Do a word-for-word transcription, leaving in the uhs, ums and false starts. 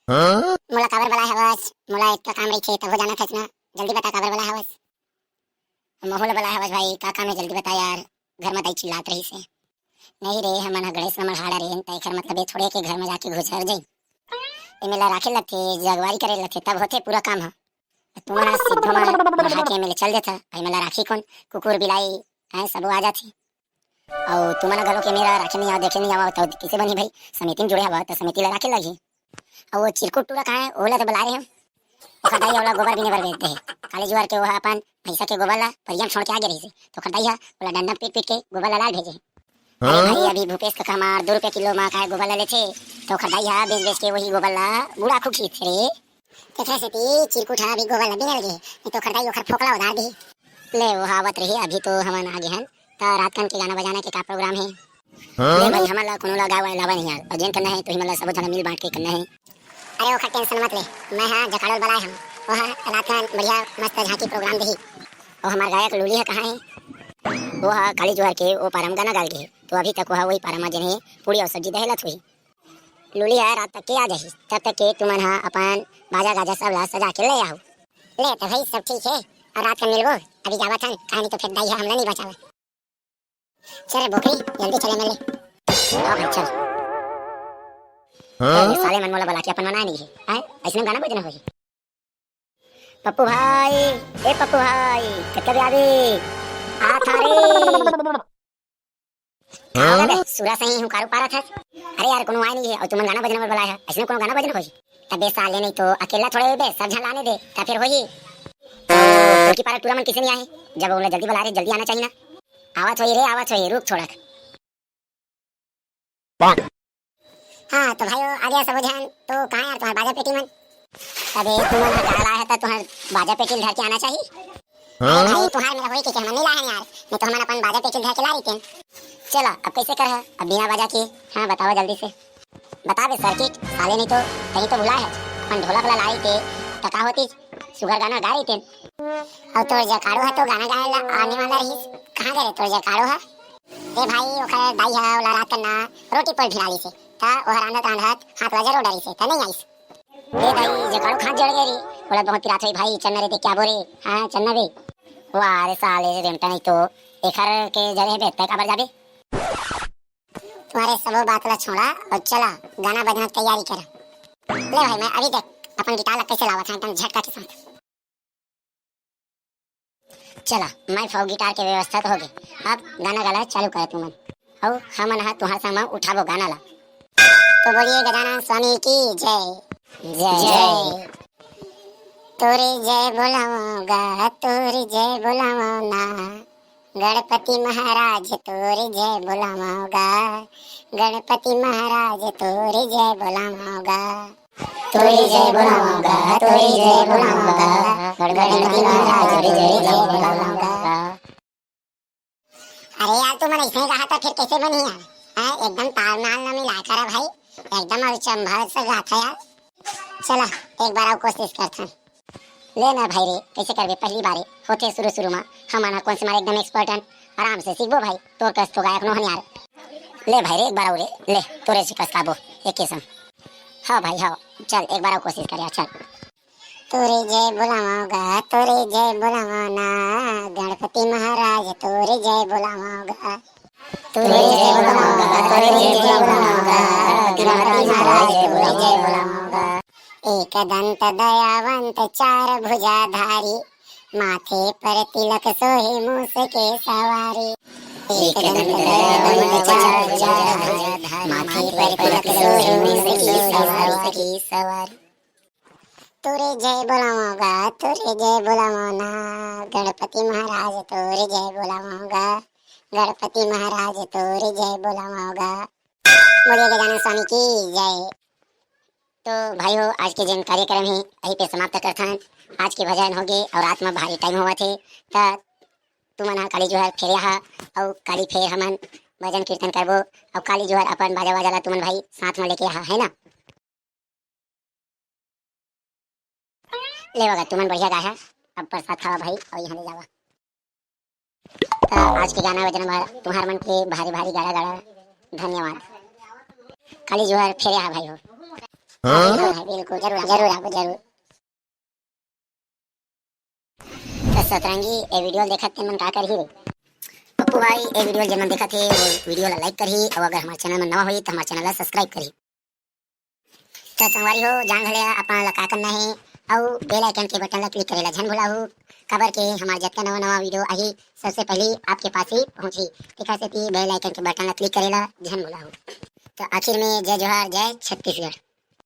मोला काबर बलाय हवस? मोला एक काम रहिथे, तभो जानत हस ना। जल्दी बता, काबर बलाय हवस? महू ला बलाय हवस भाई, का काम हे, जल्दी बता यार। घर म दाई चिल्लात रहिस हे। नहीं रे, हमन ह गणेश ल मढ़ा डारेन, त एखर मतलब ये थोड़े के घर म जाके घुसर जाई। एमे ला राखे लगथे, जगवारी करे लगथे, तब होथे पूरा काम ह। तुमन ह सीधो म मढ़ा के एमे ले चल देथा, भाई, एमे ला राखी कोन? कुकुर बिलाई हैं, सबो आ जाथे। अउ तुमन ह घलो के मेरा राखे नहीं आवा, देखे नहीं आवा, त कइसे बनही भाई? समिति म जुड़े हवा, त समिति ला राखे लगही। अउ वो चिरकुट टूरा कहाँ हे? ओला तो बलाय रहे हंव। ओखर दाई ओला गोबर बीने बर भेज दे हे। काली जुवर के ओहा अपन भैंसा के गोबर ला परिया म छोड़ के आ गे रहिस हे। त ओखर दाई ह ओला डंडा म पीट पीट के गोबर ला लाय ल भेजे हे। अरे भाई, अभी भूपेश कका हमार दू रुपया किलो म काय गोबर ला लेथे, त ओखर दाई ह बेच बेच के वही गोबर ला गुड़ा खूब खींचथे रे। तेखर सेती चिरकुट ह अभी गोबर ल बीने लगे हे, नहीं तो ओखर दाई ओखर फोकला उधार दिही। ले, वो आवत रही, अभी तो हमन आ गे हन। त रात कन के गाना बजाना के का प्रोग्राम हे? ले भाई, हमन ला कोनो ला गाय वाय लावा नहीं यार, अउ जेन करना हे, तुही मन ला सबो झन मिल बांट के करना हे। अरे, ओखर टेंशन मत ले, मैं हा जकाड़ो ल बलाय हंव, वो हा रात कन बढ़िया मस्त झांकी प्रोग्राम दिही। अउ हमार गायक लूली ह कहाँ हे? वो हा काली जुवर के वो पारा म गाना गाय ल गे हे, तो अभी तक वो हा वही पारा म जेन हे पूड़ी अउ सब्जी दहेलत होही। लूली ह रात तक के आ जाही, तब तक के तुमन ह अपन बाजा गाजा सब ला सजा के ले आहू। ले त भाई, सब ठीक हे, अउ रात कन मिलबो। अभी जावत हन, कहानी तो फेर दाई ह हमला नहीं बचावा। चल रे बोकरी, जल्दी चले मिले। हाँ भाई, चल। हाँ? ए, साले मन मोला बला के अपन मनाय नहीं हे। हैं? अइसने गाना बजना होही। पप्पू भाई, ए पप्पू भाई, कतका बजे आबे? आ था रे। हाँ? अबे, सुरा सही हुंकारू पारत हस। अरे यार, कोनो आय नहीं हे, अउ तुमन गाना बजना बर बलाय हा, अइसने कोनो गाना बजना होही? तबे साले, नहीं तो अकेला थोड़े होबे, सब झन लाने दे, त फेर होही। तो टोलकी पारा टूरा मन कइसे नहीं आए? जब ओला जल्दी बलाय रहे, जल्दी आना चाहिए ना। आवत होही रे, आवत होही, रुक थोड़क। हाँ, तो भाइयों, आ गया सबो झन। तो कहाँ यार तुम्हार बाजा पेटी मन? अबे, तुमन ह का लाय हा, त तुम्हार बाजा पेटी ल धर के आना चाहिए। अरे हाँ? भाई, तुम्हार मेर होई के, के हमन नहीं लाय हन यार, नहीं तो हमन अपन बाजा पेटी ल धर के ला रहितेन। चला, अब कइसे करहा, अब बिना बाजा के? हाँ, बतावा जल्दी से। बता बे सर्किट, साले नहीं तो कहीं तो भुलाय हस, अपन ढोलक ला ला रहिते, त का होतिस, सुघर गाना गा रहितेन। अउ तोर जकाड़ो ह तो गाना गाए ला आने वाला रहिस, कहाँ गे रे तोर जकाड़ो ह? ए भाई, ओखर दाई ह ओला रात कन ना रोटी पोल खिला दिस हे, त ओहर रांधत रांधत हाथ ला जरो डरिस हे, त नहीं आइस। ए दाई, जकाड़ो खात जड़ गे रे, ओला बहुत पिरात होही भाई, चल ना रे, देख के आबो रे। हाँ, चल ना बे। वाह रे साले रे, रेमटा नहीं तो एखर के जरे हे बे, तै काबर जाबे? तुम्हारे सबो बात ला छोड़ा अउ चला, गाना बजना के तैयारी करा। ले भाई, मैं अभी देख अपन गिटार ला कइसे लावत हंव एकदम झटका के साथ। चला, माइक अउ गिटार के व्यवस्था तो होगे, अब गाना गाला चालू करा तुमन। अउ हमन ह तुंहर संग म उठाबो गाना ला। तो बोलिए गजानन स्वामी की जय। जय। जय। तोरे जय बोलावंव गा, तोरे जय बोलावंव ना, गणपति महाराज तोरे जय बोलावंव गा, गणपति महाराज तोरे जय बोलावंव गा। तोरे जय बोलावंव गा, तोरे जय बोलावंव गा, गणपति महाराज तोरे जय बोलावंव गा। अरे यार, तुमन अइसने गाहा त फेर कइसे बनही यार? हैं, एकदम ताल नाल न मिलाय करा भाई, एकदम अउ चंभर से गाथा यार। चला, एक बार अउ कोशिश करथन। ले ना भाई रे, कइसे करबे, पहली बारे होथे शुरू शुरू मा, हमन ह कोन से मारे एकदम expert हन, आराम से सीखबो भाई, तोर कस तो गायक नो हन यार। ले भाई रे, एक बार अउ रे, ले, तोरे से कस गाबो, एके संग। हाँ भाई, हाँ, चल, एक बार अउ कोशिश कर यार, चल। तोरे जय बोलावंव गा, तोरे जय बोलावंव ना, गणपति महाराज तोरे जय बोलावंव गा। तोरे जय बोलावंव गा, तोरे जय बोलावंव गा, गणपति महाराज तोरे जय बोलावंव गा। एक दंत दयावंत चार भुजाधारी, माथे पर तिलक सोहे मूस के सवारी। एक दंत दयावंत चार भुजाधारी, माथे पर तिलक सोहे मूस के सवारी। तोरे जय बोलावंव गा, तोरे जय बोलावंव ना, गणपति महाराज तोरे जय बोलावंव गा, गणपति महाराज तोरे जय बोलावंव गा। बोलिए गजानन स्वामी की जय। तो भाई हो, आज के जेन कार्यक्रम हे, यही पे समाप्त करथन। आज के भजन होगे अउ रात म भारी time होवत हे, त तुमन ह काली जुहर फेर आहा, अउ काली फेर हमन भजन कीर्तन करबो, अउ काली जुहर अपन बाजा वाजा ला तुमन भाई साथ म लेके आहा, है ना? ले बगा, तुमन बढ़िया गाया, अब प्रसाद खावा भाई, अउ यहाँ ले जावा। त आज के गाना बजना बर तुंहर मन के भारी भारी गाड़ा गाड़ा धन्यवाद। काली जुहर फेर आहा भाई हो। हाँ, बिल्कुल, बिल्कुल, जरूर, जरूर आबो, जरूर। तो सतरंगी, ए वीडियो देखत तेन मन का करही रे? पप्पू भाई, ए वीडियो जेन मन देखत हे, वो वीडियो ला लाइक करही, और अगर हमारे चैनल में नवा होही, तो हमारे चैनल ला सब्सक्राइब करही। तो संगवारी हो, जान घले अपन ला का करना है, और बेल आइकन के बटन ला क्लिक करे ला झन भुलाहू, काबर के हमार जतका नवा नवा वीडियो आही, सबसे पहले आपके पास ही पहुंची। तेकर सेती बेल आइकन के बटन ला क्लिक करे ला झन भुलाहू। तो आखिर में जय जोहार, जय छत्तीसगढ़।